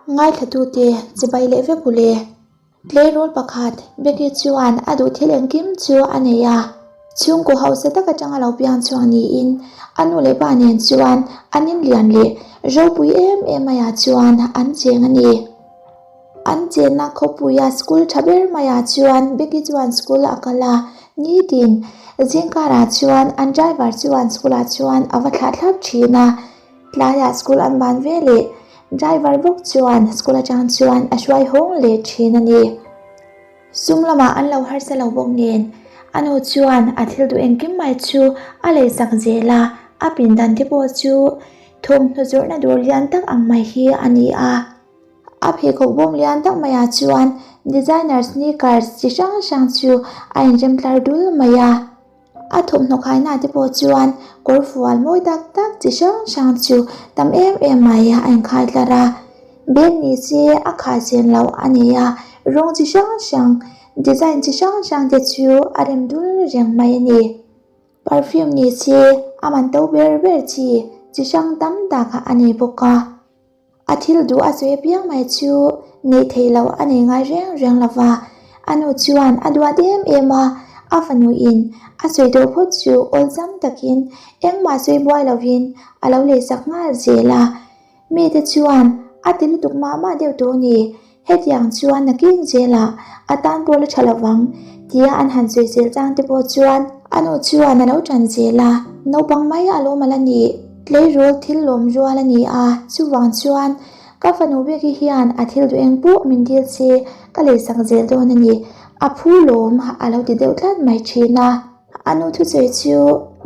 Ngaithlatute chibai leh vek u le. Tleirawl pakhat Becky chuan a duh thil engkim chu a nei a. Chhungkaw hausa tak atanga lo piang chhuak niin a nu leh pa nen chuan an inlian leh ropui em em maiah chuan an cheng a ni. An chenna khawpuia school tha ber maiah chuan Becky chuan school a kal a, nitin zingkarah chuan an driver chuan school ah chuan a va thlah thlap thin a. Tlaiah school an ban ve leh driver bawk chuan school atang chuan a hruai hawng leh thin a ni. Sum lamah an lo harsa lo bawk nen a nu chuan a thil duh engkim mai chu a leisak zel a, a pindan te pawh chu thawmhnaw zawrhna dawr lian tak ang mai hi a ni a. A pheikhawk bawm lian tak maiah chuan designer sneakers chi hrang hrang chu a inrem tlar dul mai a. A thawmhnaw khaina te pawh chuan kawr fual mawi tak tak chi hrang hrang chu tam em em mai a inkhai tlar a, bag ni se a khai chen loh a ni a, rawng chi hrang hrang design chi hrang hrang te chu a rem dul reng mai a ni. Perfume ni se a man to ber ber chi chi hrang tam tak a nei bawk a. A thil duh a sawi apiang mai chu neih theih loh a nei ngai reng reng lo va, a nu chuan a duat em em a, a fanuin a sawi tawh phawt chu awlsam takin engmah sawi buai lovin a lo leisak nghal zel a. Mite chuan a ti lutuk mah mah deuh tawh a ni, hetiang chuan nakin zelah a tan pawh la tha lo vang tia an han sawi zel chang te pawh chuan a nu chuan a lo tan zel a, naupang mai a lawm ala nih. Tleirawl thil lawm rual a ni a, chuvang chuan ka fanu Becky hian a thil duh eng pawh min dil se ka leisak zel dawn a ni, a phu lawm a lo ti deuh tlat mai thin a. A nu thusawi chu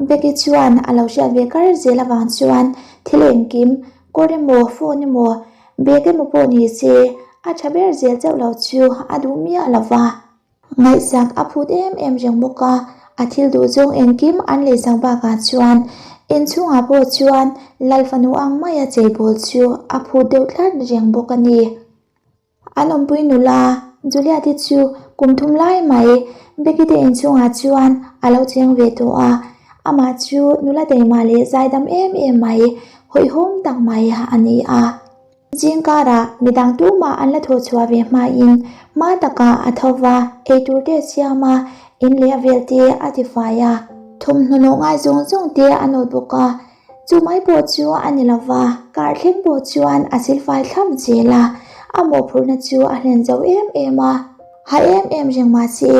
Becky chuan a lo hriat ve kar zel avang chuan thil engkim kawr emaw phone emaw bag emaw pawh ni se a tha ber zel chauh lo chu a duh miah lo va. Ngaihsak a phut em em reng bawk a, a thil duh zawng engkim an leisak bakah chuan inchhungah pawh chuan Lal fanu ang maia cheibawl chu a phut deuh tlat reng bawk a ni. An awmpui nula Juliet-i chu kum thum lai mai Becky te inchhungah chuan a lo cheng ve tawh a, amah chu nula taima leh zaidam em em mai, hawihhawm tak mai a ni a. Zingkarah midang tumah an la thawh chhuah ve hmain hma takah a tho va, eitur te a siam a, in leh a vel te a tifai a, thawmhnaw nawh ngai zawng zawng te a nawt bawk a, chu mai pawh chu a ni lo va, kar thleng pawh chuan a silfai thlap zel a, a mawhphurhna chu a hlen zo em em a. Ha em em reng mah se,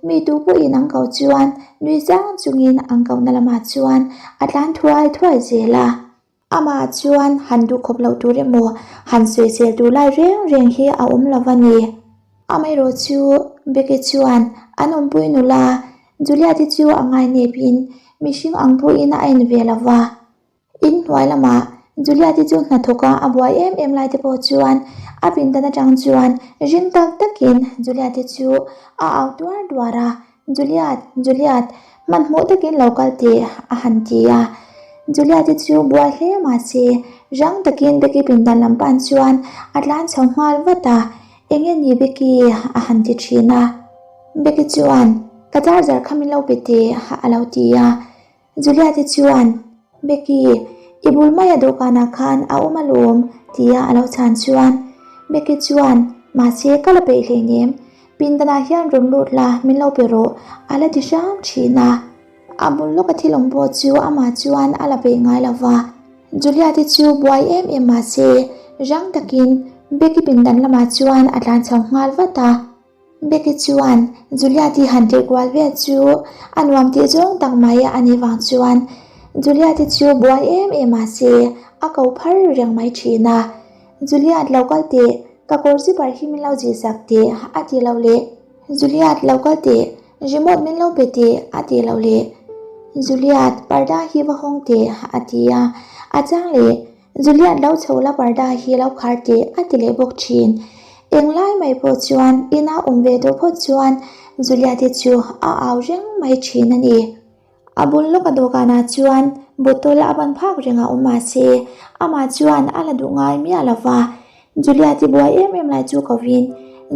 mi tu pawhin an koh chuan nui zang chungin an kohna lamah chuan a tlan thuai thuai zel a. Amah chuan han duh khawp loh tur emaw, han sawisel tur lai reng reng hi a awm lo va ni. Amaherawh chu Becky chuan an awmpui nula Juliet-i chu a ngainepin mihring ang pawhin a en ve lo va. In hnuai lamah Juliet-i chu hnathawka a buai em em lai te pawh chuan a pindan atang chuan ring tak takin Juliet-i chu a au duar duar a. Juliet, Juliet, hmanhmawh takin lo kal teh, a han ti a. Juliet-i chu buai hle mah se, rang takin Becky pindan lam pan chuan a tlan chho nghal vat a, Eng nge ni Becky? a han ti thin a. Becky chuan, Ka charger kha min lo pe teh, a lo ti a. Juliet-i chuan, Becky, i bul maia dawhkanah khan a awm alawm, tia a lo chhan chuan Becky chuan, Mahse, ka la peih hleinem, pindanah hian rawn lut la, min lo pe rawh, a la ti hram thin a. A bul lawka thil awm pawh chu amah chuan a la peih ngai lo va. Juliet-i chu buai em em mahse, rang takin Becky pindan lamah chuan a tlan chho nghal vat a. Becky chuan Juliet-i han tirh kual vel chu a nuam tih zawng tak mai a nih vang chuan Juliet-i chu buai em em mah se a ko phar reng mai thin a. Juliet lo kal teh, ka kawr zipper hi min lo zih sak teh a ti lo leh. Juliet lo kal teh, remote min lo pe teh a ti lo leh. Juliet parda hi va hawng teh a ti a, a chang leh. Julian lo chho la parda hi lo khar teh a ti leh bawk thin. Englai mai pawh chuan ina awm ve tawh phawt chuan Julia te chu a au reng mai thin a ni. A bul lawka dawhkanah chuan bottle a ban phak reng a awm mah se amah chuan a la duh ngai miah lo va. Julia ti buai em em lai chu kovin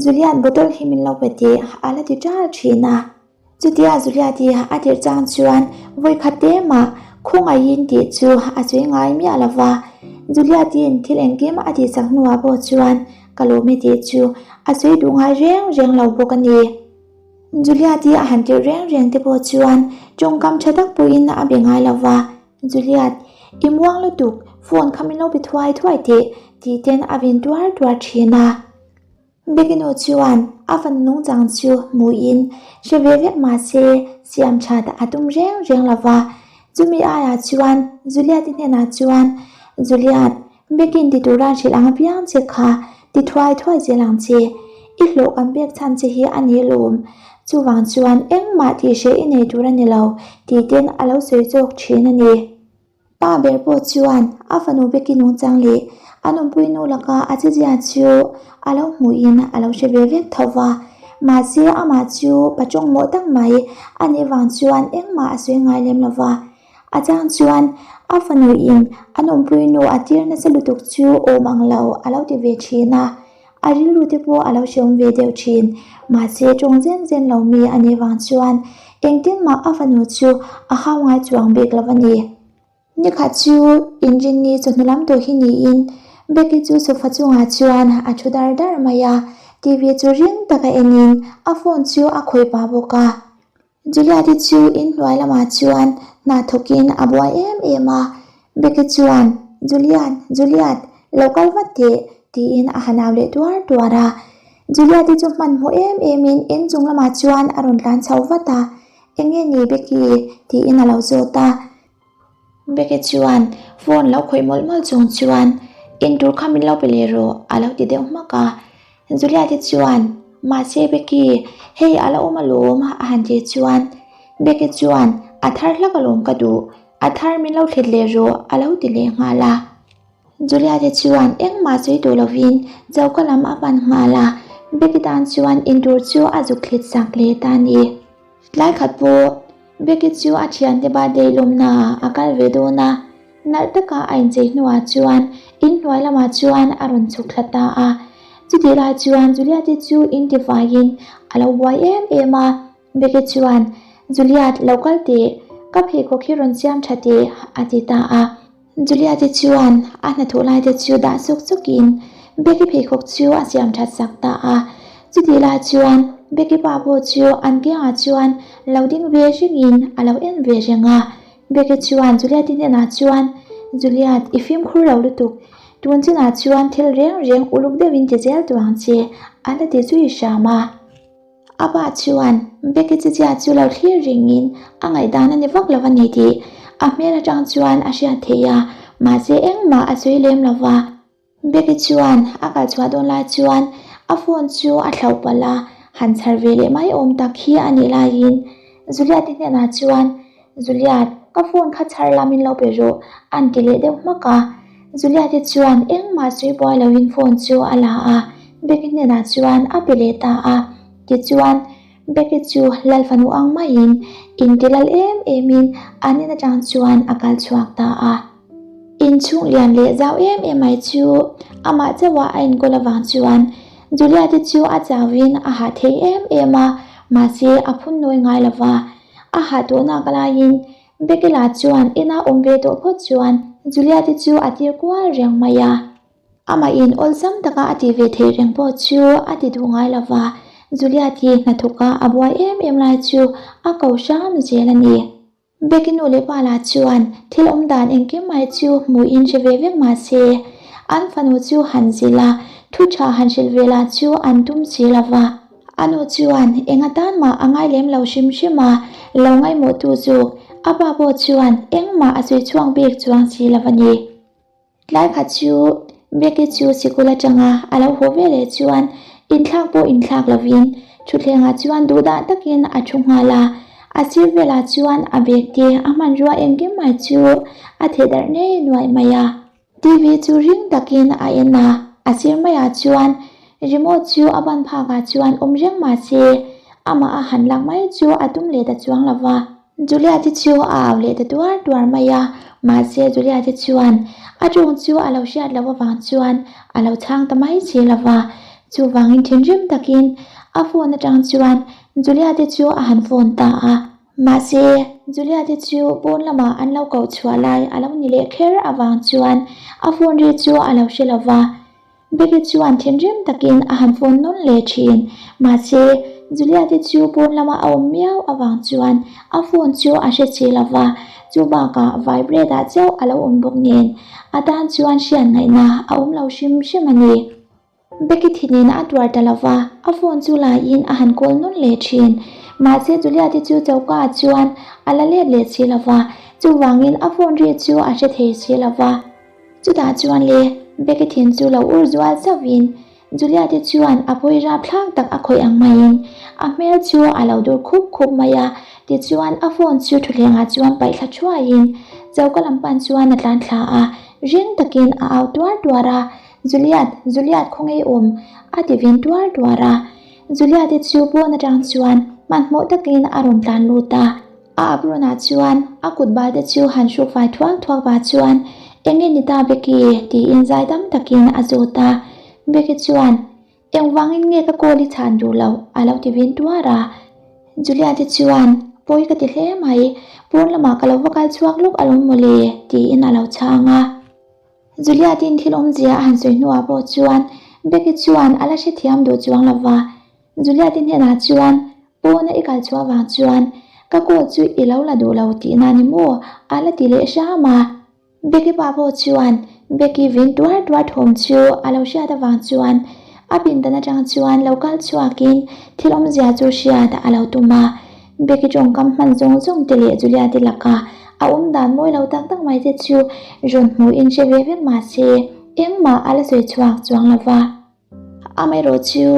Julian bottle hi min lo pe teh a la ti ṭal thin a. Chutia Juliati a tirh chang chuan vawikhat te mah Khawngaihin tih chu a sawi ngai miah lo va, Juliet-i'n thil engkim a tihsak hnuah pawh chuan ka lawm e tih chu a sawi duh ngai reng reng lo bawk a ni. Juliet-i a han tirh reng reng te pawh chuan tawngkam tha tak pawhin a be ngai lo va, Juliet, i muang lutuk, phone kha min lo be thuai thuai teh tih ten a vin tuar tuar thin a. Biakinu chuan a fanu nungchang chu hmuhin hre ve vek mah se siam that a tum reng reng lo va. Chumi aiah chuan Juliet-i hnenah chuan, Juliet, Biakin ti tura hrilh ang apiang che kha ti thuai thuai zel ang che. I hlawh kan pek chhan che hi a ni lawm. Chuvang chuan engmah tih hreh i nei tur a ni lo tih ten a lo sawi chawk thin a ni. Pa ber pawh chuan a fanu Becky nungchang leh a nunpui nu laka a chezia chu a lo hmuhin a lo hre ve vek tho va. Mahse amah chu pa tawngmawh tak mai a nih vang chuan engmah a sawi ngai lem lo va. A chang chuan a fanu in a nunpui nu a tir nasa lutuk chu awm ang lo a lo ti ve thin a, a rilru te pawh a lo hreawm ve deuh thin. Mahse tawng zen zen lo mi a nih vang chuan engtin mah a fanu chu a hau ngai chuang bik lo a ni. Nikhat chu inrinni chawhnu lam tawh hi niin Becky chu sofa chungah chuan a thu dar dar mai a, TV chu ring taka enin a phone chu a khawih pah bawk a. Juliet-i chu inhnuai lamah chuan hna thawkin a buai em em a, Becky chuan, Juliet, Juliet, lo kal vat teh, tiin a han au leh tuar tuar a. Juliet-i chu hmanhmawh em emin inchung lamah chuan a rawn tlan chho vat a, Eng nge ni Becky? tiin a lo zawt a. Becky chuan phone lo khawih mawlh mawlh chung chuan intur kha min lo pe leh rawh a lo ti deuh hmak a. Juliet-i chuan mahse Becky hei a la awm alawm a han tih chuan Becky chuan a thar hlak alawm ka duh a thar min lo thlit leh rawh a lo ti leh nghal a. Juliet-i chuan engmah sawi duh lovin choka lam a pan nghal a, Becky tan chuan intur chu a zuk thlit sak leh ta a ni. Tlai khat pawh Becky chu a thiante birthday lawmnaah a kal ve dawn a, nalh taka a inchei hnuah chuan inhnuai lamah chuan a rawn chhuk thla ta a. Chutih lai chuan Juliet-i chu intivaiin a lo buai em em a, Becky chuan, Juliet, lo kal teh, ka pheikhawk hi rawn siam tha teh, a ti ta a. Juliet-i chuan a hnathawh laite chu dah sawk sawkin Becky pheikhawk chu a siam that sak ta a. Chutih lai chuan Becky pa pawh chu an kiangah chuan lo ding ve rengin a lo en ve reng a. Becky chuan Juliet-i hnenah chuan, Juliet, i fimkhur lo lutuk. Tun chinah chuan thil reng reng uluk deuhin ti zel tawh ang che, a la ti zui hram a. A pa chuan Becky chizia chu lo thlir ringin a ngaihdan a ni vak lo a ni tih a hmel atang chuan a hriat theih a, mahse engmah a sawi lem lo va. Becky chuan a kal chhuah dawn lai chuan a phone chu a thlauh palh a, han chhar ve leh mai awm tak hi a nih laiin Juliet-i hnenah chuan Juliet, ka phone kha chhar la min lo pe rawh an ti leh deuh hmak a. Juliet-i chuan engmah sawi buai loin phone chu a la a, Becky hnenah chuan a pe leh ta a. Tichuan, Becky chu lal fanu ang maiin inti lal em emin an in atang chuan a kal chhuak ta a. Inchhung lian leh zau em em mai chu amah chauha a inkawl avang chuan Juliet-i chu a chauhin a hah thei em em a, mahse a phun nawi ngai lo va. A hah tawh nak laiin Bekela chuan ina awm ve tawh phawt chuan Juliet-i chu a tir kual reng mai a. Amahin awlsam taka a tih ve theih reng pawh chu a ti duh ngai lo va, Juliet-i hnathawka a buai em em lai chu a ko hram zel a ni. Becky nu leh pa lah chuan thil awm dan engkim mai chu hmuhin hre ve vek mah se, an fanu chu han zilh a, thu tha han hrilh ve lah chu an tum si lo va. A nu chuan eng atan mah a ngai lem lo hrim hrim a, lo ngaihmawhtu zawk a pa pawh chuan engmah a sawi chhuak bik chuang si lo a ni. Tlai khat chu Becky chu sikul atanga a lo haw ve leh chuan inthlak pawh inthlak lovin thutthlengah chuan duhdah takin a thu nghal a, a sir velah chuan a bag te a hmanrua engkim mai chu a theh darh ngei nuaih mai a. TV chu ring takin a en a, a sir maiah chuan remote chu a ban phakah chuan awm reng mah se amah a han lak mai chu a tum leh ta chuang lo va. Juliet-i chu a au leh ta tuar tuar mai a, mahse Juliet-i chuan a tawng chu a lo hriat loh avang chuan a lo chhang ta mai si lo va. Chuvangin thinrim takin a phone atang chuan Juliet-i chu a han phone ta a. Mahse, Julia te chu pawn lamah an lo koh chhuah lai a lo ni leh kher avang chuan a phone ri chu a lo hre lo va. Becky chuan thinrim takin a han phone nawn leh thin. Mahse, Julia te chu pawn lama a awm miau avang chuan a phone chu a hre si lo va, chu bakah vibrate ah chauh a lo awm bawk nen a tan chuan hriat ngaihna a awm lo hrim hrim a ni. Becky thinin a tuar ta lo va, a phone chu laiin a han call nawn leh thin. Mahse Julia te chu choka ah chuan a la let leh si lo va, chuvangin a phone ri chu a hre thei si lo va. Chutah chuan le Becky thin chu lo ur zual zauhin Julia te chuan a pawi rapthlak tak a khawih ang maiin a hmel chu a lo dur khup khup mai a, tichuan a phone chu thutthlengah chuan paih thla thuaiin choka lam pan chuan a tlan thla a, ring takin a au tuar tuar a. Juliet, Juliet khaw ngei awm? a ti vin tuar tuar a. Juliet te chu pawn atang chuan hmanhmawh takin a rawn tlan lut a. A apron ah chuan a kut bal te chu han hruk fai thuak thuak vah chuan, Eng nge ni ta Becky? tiin zai dam takin a zawt a. Becky chuan, Engvangin nge ka call i chhan duh loh? a lo ti vin tuar a. Julia te chuan, Pawi ka ti hle mai, pawn lamah ka lo va kal chhuak lawk alawm mawle, tiin a lo chhang a. Julia tin thil awmzia a han sawi hnuah pawh chuan Becky chuan a la hrethiam duh chuang lo va. Julia te hnenah chuan, Pawna i kal chhuah vang chuan ka call chu i lo la duh lo tihna ni maw? a la ti leh hram a. Becky pa pawh chuan Becky vin tuar tuar thawm chu a lo hriat avang chuan a pindan atang chuan lo kal chhuakin thil awmzia chu hriat a lo tum a. Becky tawngkam hman zawng zawng te leh Julia te laka a awm dan mawi lo tak tak mai te chu rawn hmuhin hre ve vek mah se engmah a la sawi chhuak chuang lo va. Amaherawh chu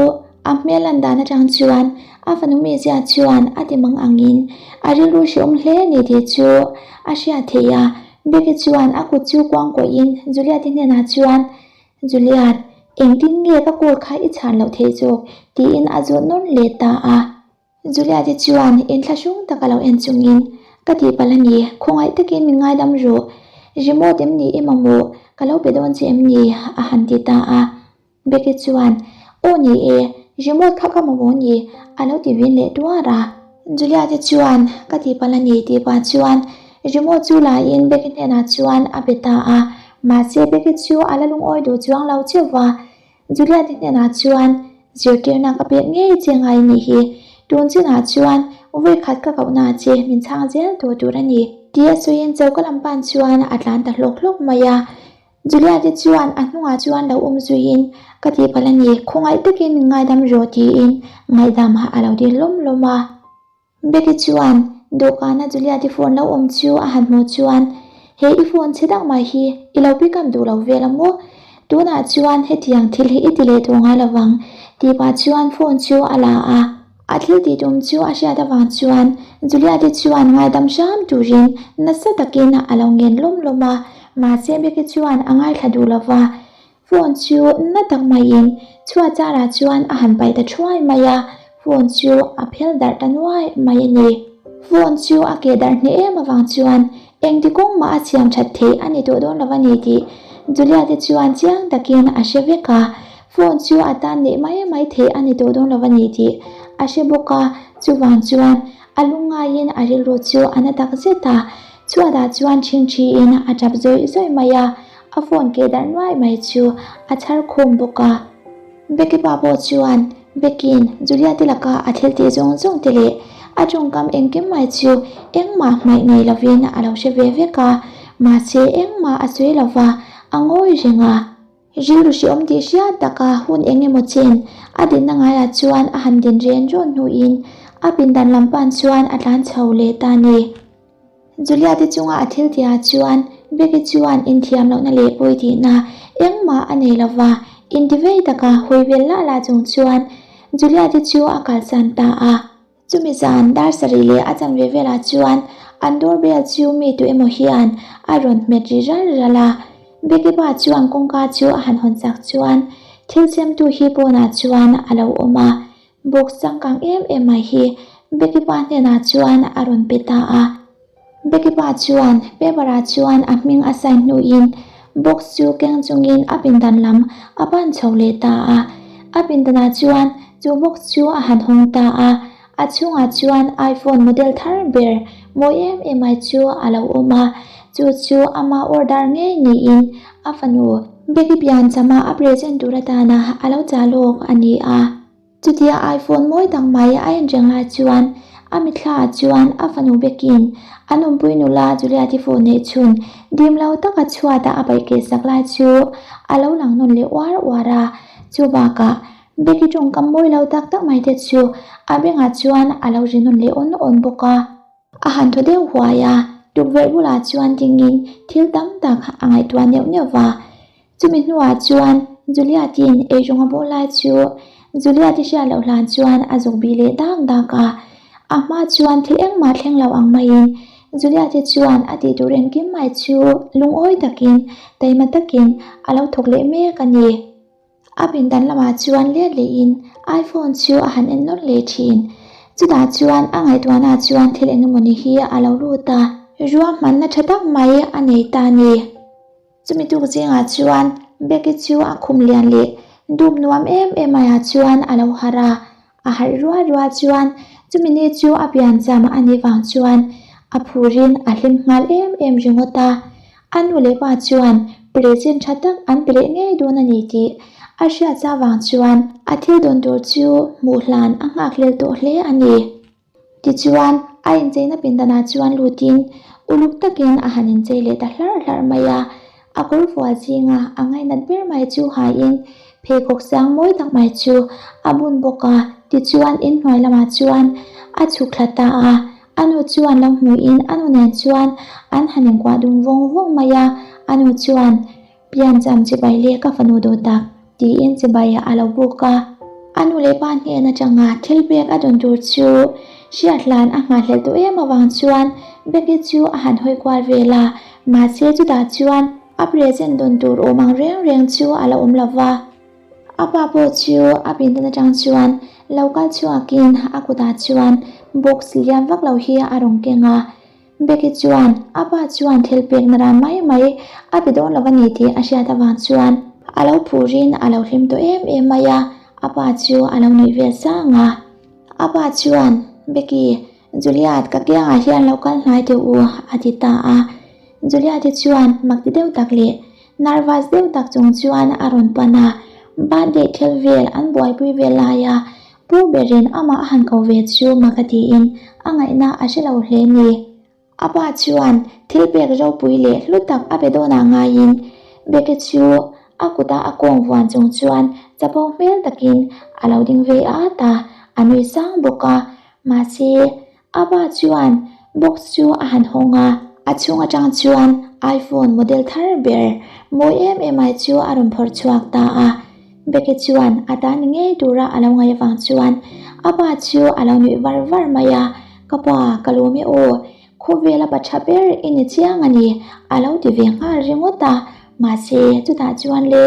a hmel lan dan atang chuan a fanu mizia chuan a ti mang angin a rilru hreawm hle a ni tih chu a hriat theih a. Becky chuan a kut chu kuangkuahin Julia te hnenah chuan, Juliet, engtin nge ka call kha i chhan loh theih zawk? tiin a zawt nawn leh ta a. Julia te chuan inthlahrung tak a lo en chungin, Ka tihpalh a ni, khawngaih takin min ngaidam rawh. Remote em ni i mamawh, ka lo pe dawn che em ni? a han ti ta a. Becky chuan, Aw ni e, remote kha ka mamawh ni, a lo ti vin leh tuar a. Julia te chuan, Ka tihpalh a ni tih pah chuan remote chu laiin Becky hnenah chuan a pe ta a. Mahse Becky chu a la lungawi duh chuang lo cheuh va. Julia te hnenah chuan zirtirna ka pek ngei che ngai nih hi, tun chinah chuan vawi khat ka kohna che min chhang zel tawh tur a ni. Tia sawiin choka lam pan chuan a tlan ta hlawk hlawk mai a. Julia te chuan a hnungah chuan lo awm zuiin, Ka tihpalh a ni, khawngaih takin min ngaidam rawh tiin ngaihdam a lo dil lawm lawm a. Becky chuan dawhkana Julia te phone lo awm chu a han hmuh chuan, He i phone chhe tak mai hi i lo pick up duh lo vel a maw? Tunah chuan hetiang thil hi i ti leh tawh ngai lovang tih pah chuan phone chu a la a. A thil tih tum chu a hriat avang chuan Julia te chuan ngaidam hram turin nasa takin a lo ngen lawm lawm a, mahse Becky chuan a ngaithla duh lova. Phone chu na tak maiin chhuat charah chuan a han paih ta thuai mai a, phone chu a phel darh ta nuai mai a ni. Phone chu a keh darh hneh em avang chuan engti kawng mah a siam that theih a ni tawh dawn lo a ni tih Julia te chuan chiang takin a hre vek a, phone chu a tan neih mai mai theih a ni tawh dawn lo a ni tih a hre bawk a, chuvang chuan a lungngaiin a rilru chu a na tak zet a, chhuatah chuan ṭhingṭhiin a ṭap zawih zawih mai a. A phone keh darh nuai mai chu a chhar khum bawk a. Becky pa pawh chuan Becky'n Julia te laka a thil tih zawng zawng te leh a tawngkam engkim mai chu engmah hmaih nei lovin a lo hre ve vek a, mahse engmah a sawi lova a ngawi reng a. Rilru hreawm tih hriat taka hun eng emaw chen a dinna ngaiah chuan a han din ren rawn hnuin a pindan lam pan chuan a tlan chho leh ta a ni. Julia te chunga a thil tihah chuan Becky chuan inthiam lohna leh pawi tihna engmah a nei lo va, intivei taka hawi vel lah lah chung chuan Julia te chu a kalsan ta a. Chumi zan dar sarih leh a chanve velah chuan an doorbell chu mi tu emaw hian a rawn hmet ri ral ral a. Becky pa chuan kawngka chu a han hawn chak chuan thil siamtu hi pawnah chuan a lo awm a. Box changkang em em mai hi Becky pa hnenah chuan a rawn pe ta a. Becky pa chuan paper ah chuan a hming a sign hnuin box chu keng chungin a pindan lam a pan chho leh ta a. A pindanah chuan chu box chu a han hawng ta a. A chhungah chuan iPhone model thar ber mawi em em mai chu a lo awm a, chu chu ama order ngei niin a fanu Becky pianchama a present tur atana a lo chah lawk a ni a. Chutia iPhone mawi tak mai a en reng lai chuan a mitthla ah chuan a fanu Becky'n a numpui nula Juliet-i phone neih chhun dim lo taka chhuata a paih keh sak lai chu a lo lang nawn leh uar uar a, chu bakah Becky tawngkam mawi lo tak tak mai te chu a bengah chuan a lo ri nawn leh awn awn bawk a. A han thaw deuh huai a, tukverh bulah chuan dingin thil tam tak a ngaihtuah neuh neuh va. Chumi hnuah chuan Juliet-in eirawng a bawh lai chu Juliet-i hriat loh hlan chuan a zuk bih leh dak dak a. A hma chuan thil engmah thleng lo ang maiin Juliet-i chuan a tih tur engkim mai chu lungawi takin, taima takin a lo thawk leh mek a ni. A pindan lamah chuan let lehin iPhone chu a han en nawlh leh thin. Chutah chuan a ngaihtuahnaah chuan thil eng emawni hi a lo lut a, ruahmanna tha tak mai a nei ta a ni. Chumi tuk zingah chuan Becky chu a khum lian leh dup nuam em em maiah chuan a lo harh a, a harh rual rual chuan chumi ni chu a piancham a nih vang chuan a phurin a hlim nghal em em ringawt a. A nu leh pa chuan present tha tak an pe leh ngei dawn a ni tih a hriat sa vang chuan a thil dawn tur chu hmuh hlan a nghak hlel tawh hle a ni. Tichuan, a incheina pindanah chuan lutin uluk takin a han inchei leh ta hlarh hlarh mai a. A kawr fual zinga a ngainat ber mai chu haiin pheikhawk sang mawi tak mai chu a bun bawk a. Tichuan, inhnuai lamah chuan a chhuk thla ta a. A nu chuan lo hmuhin a nu nen chuan an han inkuah dun vawng vawng mai a, a nu chuan, Piancham chibai le ka fanu dawt tak, tiin chibai a lo buk a. A nu leh pa hnen atanga thil pek a dawn tur chu hriat hlan a nghahhlelh tawh em avang chuan Becky chu a han hawi kual vel a, mahse chutah chuan a present dawn tur awm ang reng reng chu a la awm lo va. A pa pawh chu a pindan atang chuan lo kal chhuakin a kutah chuan box lian vak lo hi a rawn keng a. Becky chuan a pa chuan thil pek na ran mai mai a pe dawn lo a ni tih a hriat avang chuan a lo phurin a lo hlim tawh em em mai a, a pa chu a lo nuih vel sang a. A pa chuan, Becky, Juliet ka kiangah hian lo kal hnai teh u a ti ta a. Juliet hi chuan mak ti deuh tak leh Nervous deuh tak chung chuan a rawn pan a, birthday thil vel an buaipui vel laia pu berin amah a han ko ve chu mak a tiin a ngaihna a hre lo hle ni. A pa chuan thil pek ropui leh hlu tak a pe dawnah ngaiin Becky chu a kuta a kawng vuan chung chuan chapo hmel takin a lo ding ve at a, a nui sang bawk a, mahse A pa chuan box chu a han hawng a, a chhung atang chuan iPhone model thar ber mawi em em ai chu a rawn phawrh chhuak ta a. Becky chuan a tan ni ngei tura a lo ngaih avang chuan a pa chu a lo nuih var var mai a, Ka pa, ka lawm e aw, khawvela pa tha ber i ni chiang a ni, a lo ti ve nghal ringawt a. Mahse, chutah chuan le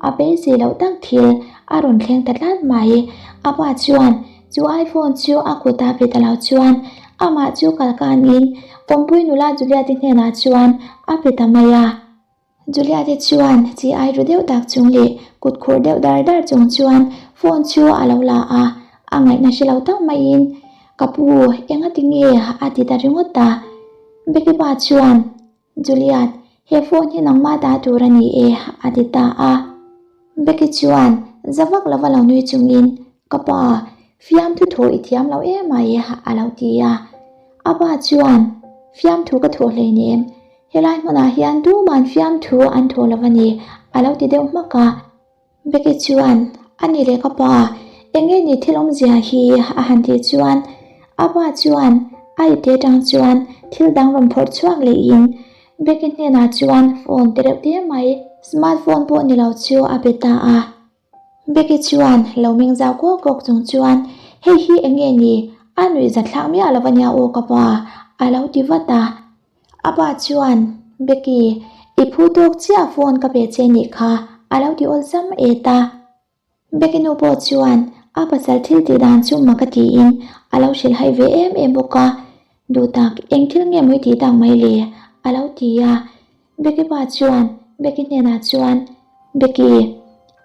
a beisei loh tak thil a rawn thleng ta tlat mai. A pa chuan Chu iPhone chu a kut a pe ta lo chuan amah chu kal kanin Awmpui nula Juliet-i hnenah chuan a pe ta mai a. Juliet-i chuan chi ai ru deuh tak chung leh kut khur deuh dar dar chung chuan phone chu a lo la a, a ngaihna hre lo tak maiin, Ka pu, enga ti nge? a ti ta ringawt a. Becky pa chuan, Juliet, he phone hi nangmah dah tur a ni e, a ti ta a. Becky chuan za vak lova lo nui chungin, Ka pa, fiamthu thawh i thiam lo em mai, a lo ti a. A pa chuan, Fiamthu ka thawh hleinem, helai hmunah hian tuman fiamthu an thawh lo a ni, a lo ti deuh hmak a. Becky chuan, A ni leh ka pa, eng nge ni thil awmzia hi? a han tih chuan a pa chuan a ipte atang chuan thil dang rawn phawrh chhuak lehin Becky hnenah chuan phone te reuh te mai, smart phone pawh ni lo chu a pe ta a. Becky chuan lo meng zau kawk kawk chung chuan, Hei hi eng nge ni? A nuih zathlak miah lo ania aw ka pa, a lo ti vat a. A pa chuan, Becky, i phu tawk chiah phone ka pe che nih kha, a lo ti awlsam et a. Becky nu pawh chuan a pasal thil tih dan chu mak a tiin a lo hrilh hai ve em em bawk a, Duh tak, eng thil nge maw i tih tak mai le? a lo ti a. Becky pa chuan Becky hnenah chuan, Becky,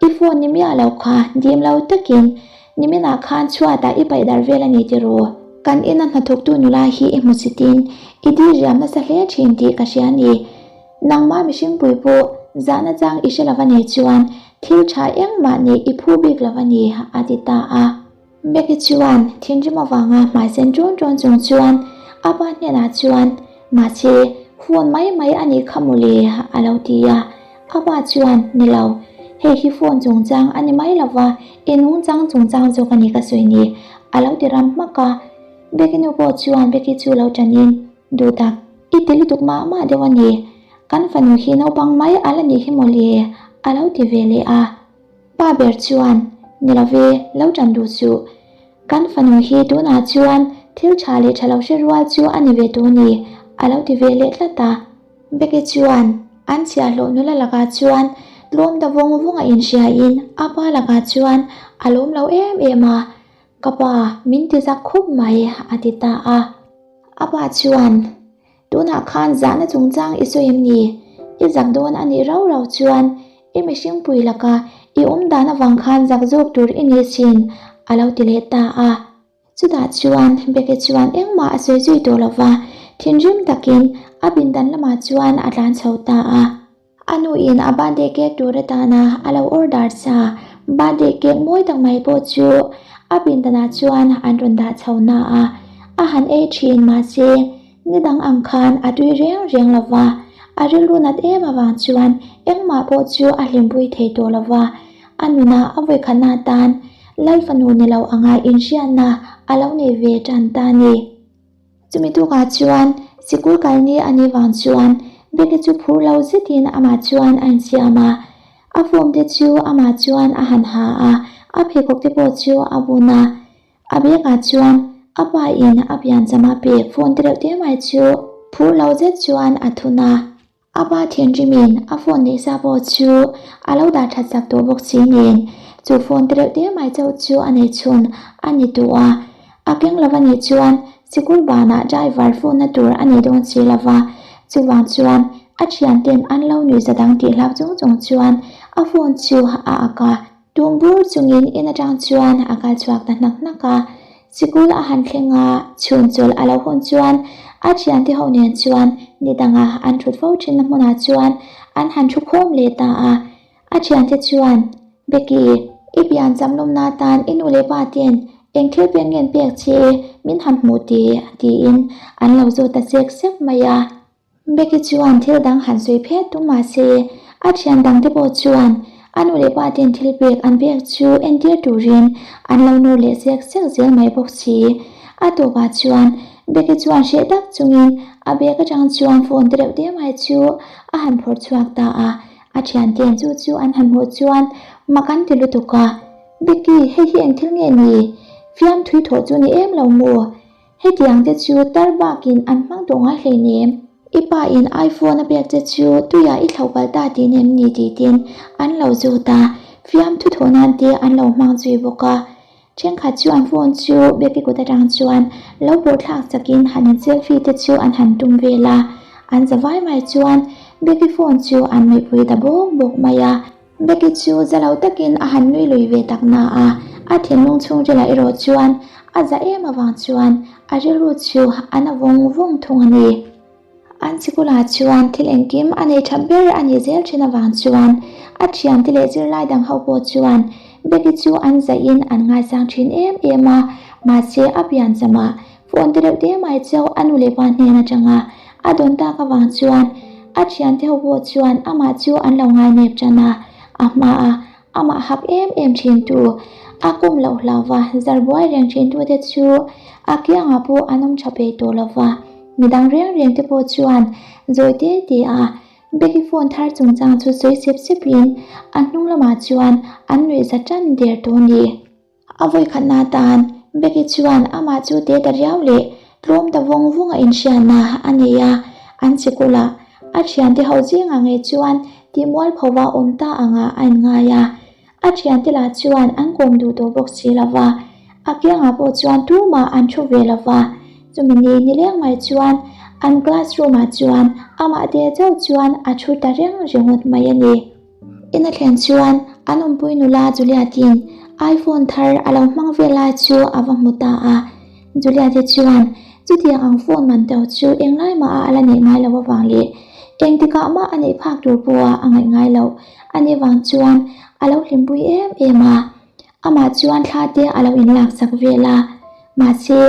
i phone ni miah lo kha dim lo takin. Niminah khan chhuatah i paih darh vel a ni tiraw? Kan ina hnathawktu nula hi i hmu chitin i dil riam nasa hle thin tih ka hria a ni. Nangmah mihringpui pawh zahna chang i hre lova nei chuan thil tha engmah neih i phu bik lova ni, a ti ta a. Becky chuan thinrim avanga hmai sen ṭawn ṭawn chung chuan a pa hnenah chuan, Mahse, phone mai mai a nih kha mawle, a lo ti a. A pa chuan, Ni lo, hei hi phone chungchang a ni mai lo va, i nungchang chungchang zawk a ni ka sawi ni, a lo ti ram hmak a. Becky nu pawh chuan Becky chu lo ṭanin, Duh tak, i ti lutuk mah mah deuh a ni. Kan fanu hi naupang mai a la nih hi mawle, a lo ti ve leh a. Pa ber chuan, Ni lo ve, lo ṭan duh suh. Kan fanu hi tunah chuan thil ṭha leh ṭha lo hre rual chu a ni ve tawh a ni, a lo ti ve leh tlat a. Becky chuan an chhiahhlawh nula lakah chuan tlawm ta vawng vawng a inhriain a pa lakah chuan a lawm lo em em a, Ka pa, min ti zak khup mai, a ti ta a. A pa chuan, Tunah khan zahna chungchang i sawi em ni? I zak dawn a nih rau rau chuan i mihringpui laka i awm dan avang khan zak zawk tur i ni sin, a lo ti leh ta a. Chutah chuan Becky chuan engmah a sawi zui tawh lo va, thinrim takin a pindan lamah chuan a tlan chho ta a. A nuin a birthday cake tur atana a lo order sa birthday cake mawi tak mai pawh chu a pindanah chuan an rawn dah chho na a, a han ei thin mahse ni dang ang khan a tui reng reng lo va, a rilru nat em avang chuan engmah pawh chu a hlimpui thei tawh lo va, a nuna a vawikhatna atan Lal fanu ni lo anga inhriatna a lo nei ve tan ta a ni. Chumi tukah chuan sikul kalni a nih vang chuan Becky chu phur lo zetin amah chuan a insiam a. A form te chu amah chuan a han ha a, a pheikhawk te pawh chu a bun a. A bag ah chuan a pa in a piancham a pek phone te reuh te mai chu phur lo zet chuan a thun a. A pa thinrimin a phone neih sa pawh chu a lo dah that sak tawh bawk si nen, chu phone te reuh te mai chauh chu a nei chhun a ni tawh a. A keng lo a nih chuan sikul banah driver phone na tur a nei dawn si lo va, chuvang chuan a thianten an lo nuih za dang tih hlauh chung chung chuan a phone chu a ak a. Tum bur chungin in atang chuan a kal chhuak ta hnak hnak a, sikul a han thleng a, chhun chawlh a lo hun chuan a thiante ho nen chuan ni danga an thut fo thinna hmunah chuan an han thu khawm leh ta a. A thiante chuan, Becky, i pian cham lawmna atan i nu leh pa ten eng thil pek ngen pek che min han hmuh tih? tiin an lo zawt ta sek sek mai a. Becky chuan thil dang han sawi phet tum mah se, a thian dangte pawh chuan a nu leh pa ten thil pek an pek chu entir turin an lo nawr leh sek sek zel mai bawk si. A tawpah chuan Becky chuan hreh tak chungin a bag atang chuan phone te reuh te mai chu a han phawrh chhuak ta a, a thianten chu chu an han hmuh chuan mak an ti lutuk a, Becky, hei hi eng thil nge ni? Fiamthui thawh chu ni em lo maw? Hetiang te chu tar bakin an hmang tawh ngai hleinem. I pa in iPhone a pek che chu tuiah i thlo palh ta tih nem ni tih tin an lo zawt a, fiamthu thawh nan te an lo hmang zui bawk a. Thenkhat chu an phone chu Becky kut atang chuan lo pawh thlak chakin han in selfie te chu an han tum vel a, an zavai mai chuan Becky phone chu an nuihpui ta bawk bawk mai a. Becky chu za lo takin a han nui lui ve tak na a, a thinlung chhungrilah erawh chuan a za em avang chuan a rilru chu a na vawng vawng thung a ni. An sikulah chuan thil engkim a nei tha ber a nih zel thin avang chuan a thiante leh zirlai dang ho pawh chuan Becky chu an zahin an ngaisang thin em em a, mahse a piancham ah Phone te reuh te mai chauh a nu leh pa hnen atanga a dawn tak avang chuan a thiante ho pawh chuan amah chu an lo ngainep tan a, a hmaa amah hak em em thin tu, a kum loh hlauva zar buai reng thin tu te chu a kiangah pawh an awm tha peih tawh lova, midang reng reng te pawh chuan zawi te te a Becky phone thar chungchang chu sawi sep sepin a hnung lamah chuan an nuih za tan der tawh a ni. A vawikhatna atan Becky chuan amah chu te ta riau leh tlawm ta vawng vawng a inhriatna a nei a, an sikul a a thiante ho zingah ngei chuan tihmual phova awm ta angah a inngai a. A thiante lah chuan an kawm duh tawh bawk si lo va, a kiangah pawh chuan tumah an thu ve lo va. Chumi ni nileng mai chuan an classroom ah chuan amah te chauh chuan a thu ta reng ringawt mai a ni. Ina thlen chuan an awmpui nula Juliatin. iPhone thar a lo hmang vel lai chu a va hmu ta a. Julia te chuan chutiang ang phone man to chu englai mah a a la neih ngai loh avang leh engtikah mah a neih phak tur pawha a ngaih ngai loh a nih vang chuan a lo hlimpui em em a. Amah chuan thla te a lo inlak sak vel a. Mahse,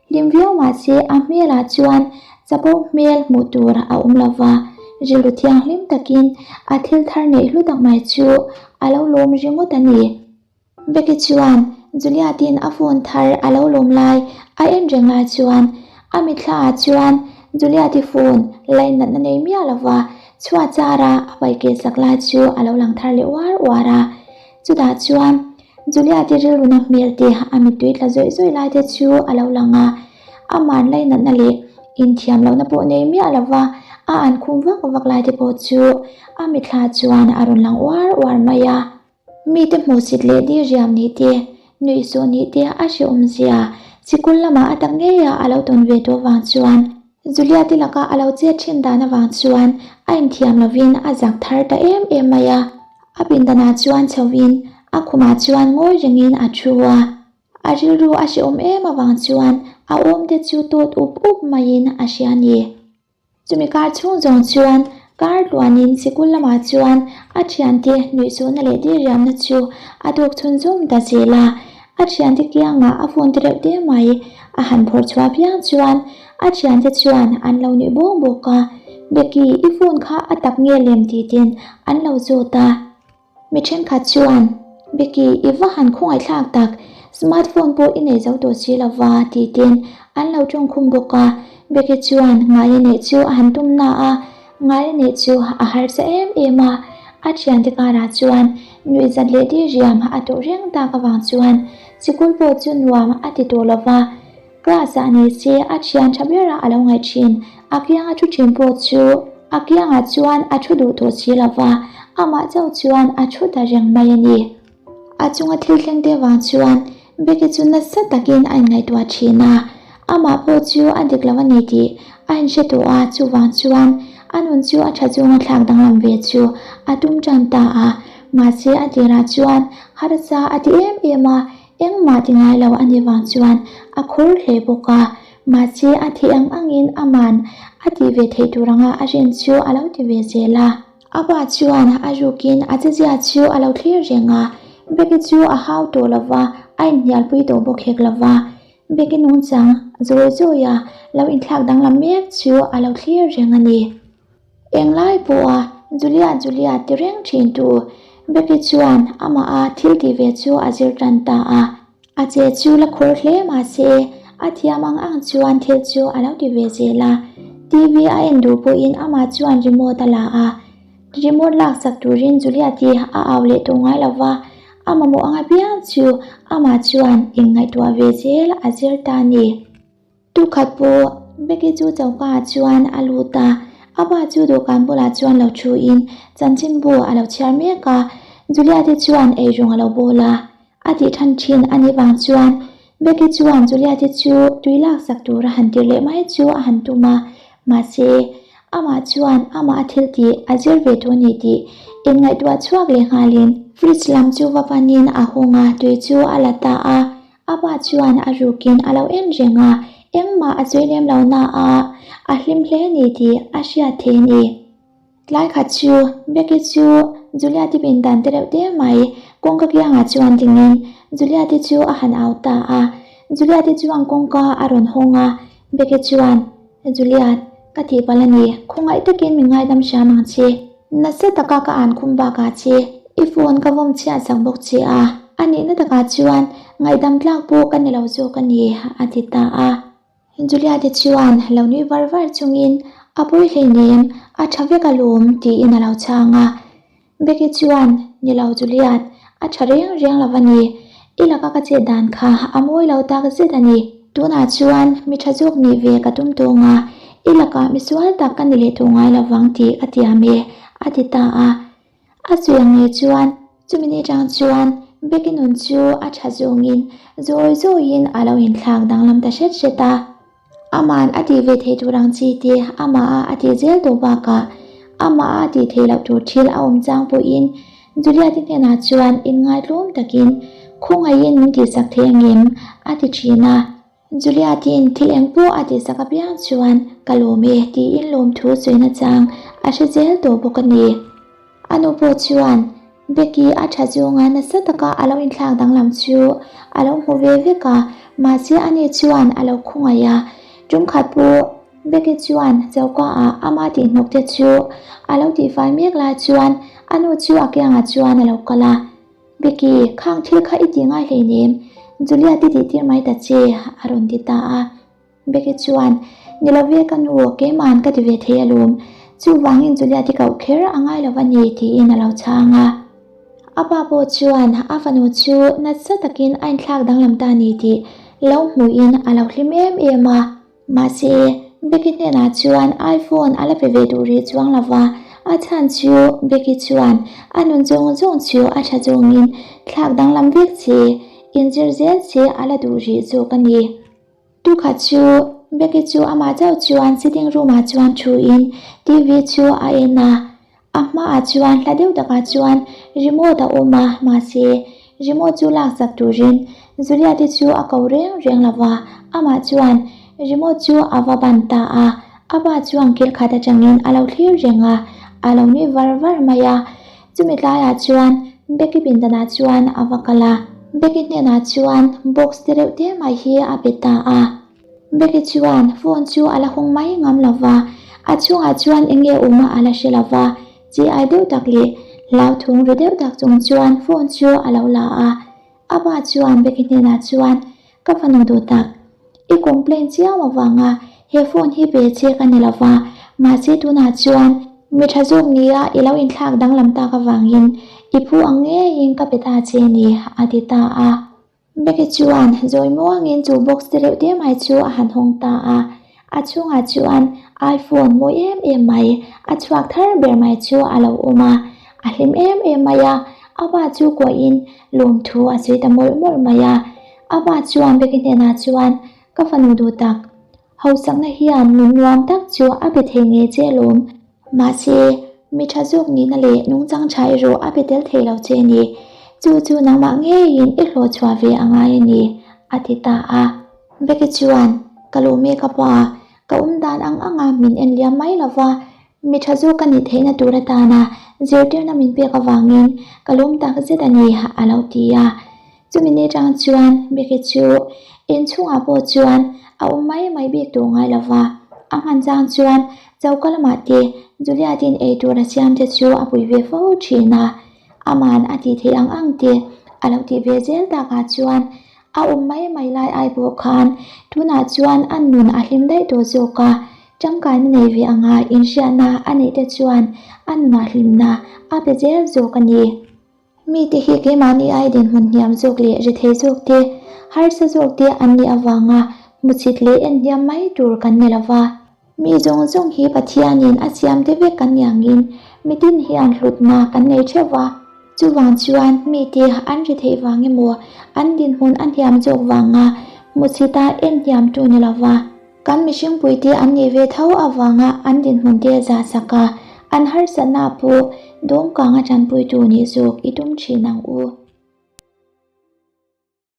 hlim viau mahse a hmelah chuan chapo hmel hmuh tur a awm lo va, rilru thianghlim takin a thil thar neih hlu tak mai chu a lo lawm ringawt a ni. Becky chuan Juliatin a phone thar a lo lawm lai a en reng lai chuan a mithlaah chuan Juliati phone lainatna nei miah lo va chhuah chara a paikeh sak lai chu a lo lang thar leh uar uar a. Chutah chuan Juliati rilruna hmel te a mittui tla zawih zawih lai te chu a lo lang a, aman lainatna leh inthiam lohna pawh nei miah lo va a an khum vak vak lai te pawh chu a mitthla chuan a rawn lang uar uar mai a. Mite hmuhsit leh diriam nih te, nuihsawh nih te a hrehawm zia sikul lamah a tak ngeia a lo tawn ve tawh vang chuan Juliati laka a lo chet thin dan avang chuan a inthiam lovin a zak thar ta em em mai a. A pindanah chuan chhovin a khumah chuan ngawi rengin a thu a. A rilru a hrehawm em avang chuan a awmte chu tawt up up maiin a hria a ni. Chumi kar chhung zawng chuan kar tluanin sikul lamah chuan a thiante nuihsawhna leh diriamna chu a dawk chhunzawm ta zel a. A thiante kiangah a phone te reuh te mai a han phawrh chhuah piang chuan a thiante chuan an lo nuih bawk bawk a, Becky, i phone kha a tak nge lem tih ten an lo zawt a. Mi thenkhat chuan, Becky, i va han khawngaihthlak tak, smart phone pawh i nei zo tawh si lo va, tih ten an lo tawngkhum bawk a. Becky chuan ngaia neih chu a han tum na a, ngaia neih chu a harsa em em a. A thiante karah chuan nuihzat leh diriam a tawh reng tak avang chuan sikul pawh chu nuam a ti tawh lo va. Class ah ni se a thian tha ber a a lo ngaih thin. A kianga thu thin pawh chu a kiangah chuan a thu duh tawh si lo va, amah chauh chuan a thu ta reng mai a ni. A chunga thil thleng te vang chuan Becky chu nasa takin a inngaihtuah thin a, amah pawh chu a dik lo a ni tih a inhre tawh a, chuvang chuan a nun chu a tha chunga thlak danglam ve chu a tum tan ta a, mahse a tirah chuan harsa a ti em em a, Engmah ti ngai lo a ni vang chuan a khur hle bawk a, mahse a thih ang angin aman a tih ve theih tur anga a rin chu a lo ti ve zel a. A pa chuan a rukin a chezia chu a lo thlir reng a, Becky chu a hau tawh lo va, a inhnialpui tawh bawk hek lo va. Becky nungchang zawi zawia lo inthlak danglam mek chu a lo thlir reng a ni. Englai pawha Julia Julia ti reng thin tu Becky chuan amah a thil tih ve chu a zir tan ta a. A che chu la khur hle mahse a thiam ang ang chuan thil chu a lo ti ve zel a. TV a en duh pawhin amah chuan remote a la a. Remote laksak turin Julia ti a au leh tawh ngai lo va, a mamawh ang apiang chu amah chuan inngaihtuah ve zel a zir ta a ni. Tukhat pawh Becky chu choka ah chuan a lut a, a pa chu dawhkan bulah chuan lo thu in chanchinbu a lo chhiar mek a, Julia te chuan eirawng a lo bawl a, a tih than thin a nih vang chuan Becky chuan Julia te chu tui laksak tur a han tir leh mai chu a han tum a, mahse amah chuan amah a thil tih a zir ve tur a ni tih inngaihtuah chhuak leh nghalin fridge lam chu va panin a hawng a, tui chu a la ta a. A pa chuan a rukin a lo en reng a, engmah a sawi lem lo na a, a hlim hle ni tih a hriat thei a ni. Tlai khat chu Becky chu Julia te pindan te reuh te mai kawngka kiangah chuan dingin Julia te chu a han au ta a. Julia te chuan kawngka a rawn hawng a, Becky chuan, Julia, ka tihpalh a ni, khawngaih takin min ngaidam hriam ang che. Nasa taka ka an khum bakah che i phone ka vawm chhiat sak bawk che a, a nihna takah chuan ngaihdam tlak pawh ka ni lo zawk a ni, a ti ta a. Julia te chuan lo nui var var chungin, A pawi hleinem, a tha vek alawm, tiin a lo chhang a. Becky chuan, Ni lo Juliet, a tha reng reng lo a ni. I laka ka chet dan kha a mawi lo tak zet a ni. Tunah chuan mi tha zawk nih ve ka tum tawng a, i lakah mi sual tak ka ni leh tawh ngai lo vang tih ka tiam e, a ti ta a. A sawi ang nge chuan chumi ni atang chuan Becky nun chu a tha zawngin zawi zawiin a lo inthlak danglam ta hret hret a. Aman a tih ve thei tur ang chi te amah a tih zel tawh bakah amah a tih theih loh tur thil a awm chang pawhin Juliet-i hnenah chuan inngai tlawm takin Khawngaihin min tihsak thei angem? a ti thin a. Juliatin thil eng pawh a tihsak apiang chuan ka lawm e tiin lawmthu sawina chang a hre zel tawh bawk a ni. A nu pawh chuan Becky a tha zawnga nasa taka a lo inthlak danglam chu a lo hmu ve vek a, mahse ani chuan a lo khawngaih a. Tumkhat pawh Becky chuan choka ah ama tihhnawk te chu a lo tihfai mek lai chuan a nu chu a kiangah chuan a lo kal a. Becky, khang thil kha i ti ngai hleinem, Juliet i tihtir mai ta che, a rawn ti ta a. Becky chuan, Ni lo ve ka nu, keima'n ka ti ve thei alawm. Chuvangin Juliet i koh kher a ngai lo va ni, tiin a lo chhang a. A pa pawh chuan a fanu chu nasa takin a inthlak danglam ta ni tih lo hmuhin a lo hlim em em a. Mahse, Becky hnenah chuan iPhone a la pe ve duh rih chuang lo va, a chhan chu Becky chuan a nun zawng zawng chu a tha zawngin thlak danglam vek che, inzir zel che a la duh rih zawk a ni. Tukhat chu Becky chu amah chauh chuan sitting room ah chuan thuin TV chu a en a, a hmaah chuan hla deuh takah chuan remote a awm a, mahse remote chu laksak turin Julia te chu a ko reng reng lo va, amah chuan remote chu a va ban ta a, a pa chuan kil khat atangin a lo thlir reng a, a lo nui var var mai a. Chumi tlaiah chuan Becky pindanah chuan a va kal a, Becky hnenah chuan box te reuh te mai hi a pe ta a. Becky chuan phone chu a la hawng mai ngam lo va, a chhungah chuan eng nge awm a a la hre lo va, chi ai deuh tak leh hlauthawng ru deuh tak chung chuan phone chu a lo la a. A pa chuan Becky hnenah chuan, Ka fanu duh tak, i complain chiam avanga he phone hi pe che ka ni lo va, mahse tunah chuan mi tha zawk nia i lo inthlak danglam tak avangin i phu ang ngeiin ka pe ta che ni, a ti ta a. Becky chuan zawi muangin chu box te reuh te mai chu a han hawng ta a, a chhungah chuan iPhone mawi em em mai, a chhuak thar ber mai chu a lo awm a, a hlim em em mai a, a pa chu kuahin lawmthu a sawi ta mawlh mawlh mai a. A pa chuan Becky hnenah chuan, Ka fanu duh tak, hausakna hian min nuam tak chu a pe thei ngei che alawm. Mahse, mi tha zawk nihna leh nungchang tha erawh a pe tel thei lo che a ni. Chu chu nangmah ngeiin i hlawh chhuah ve a ngai a ni, a ti ta a. Becky chuan, Ka lawm e ka pa, ka awm dan ang anga min en liam mai lo va, mi tha zawk ka nih theihna tur atana zirtirna min pek avangin ka lawm tak zet a ni, a lo ti a. Chumi ni atang chuan Becky chu inchhungah pawh chuan a awm mai mai bik tawh ngai lo va, a hman chang chuan choka lamah te Juliet-in eitur a siam te chu a pui ve fo thin a, aman a tih theih ang ang te a lo tih ve zel takah chuan a awm mai mai lai ai pawh khan tunah chuan a nun a hlim daih tawh zawk a, tangkaina nei ve anga inhriatna a neih te chuan a nunah hlimna a pe zel zawk a ni. Mite hi keimahni ai dinhmun hniam zawk leh rethei zawk te, harsa zawk te an nih avanga hmuchhit leh en hniam mai tur kan ni lo va. Mi zawng zawng hi Pathianin a siam te vek kan nih angin mitin hian hlutna kan nei theuh va. Chuvang chuan mite an retheih vang emaw an dinhmun a hniam zawk vanga hmuchhita en hniam tu ni lo va. Kan mihringpuite an nih ve tho avanga an dinhmunte zah sak a, an harsatna pawh dawmkanga tanpuitu nih zawk i tum thin ang u.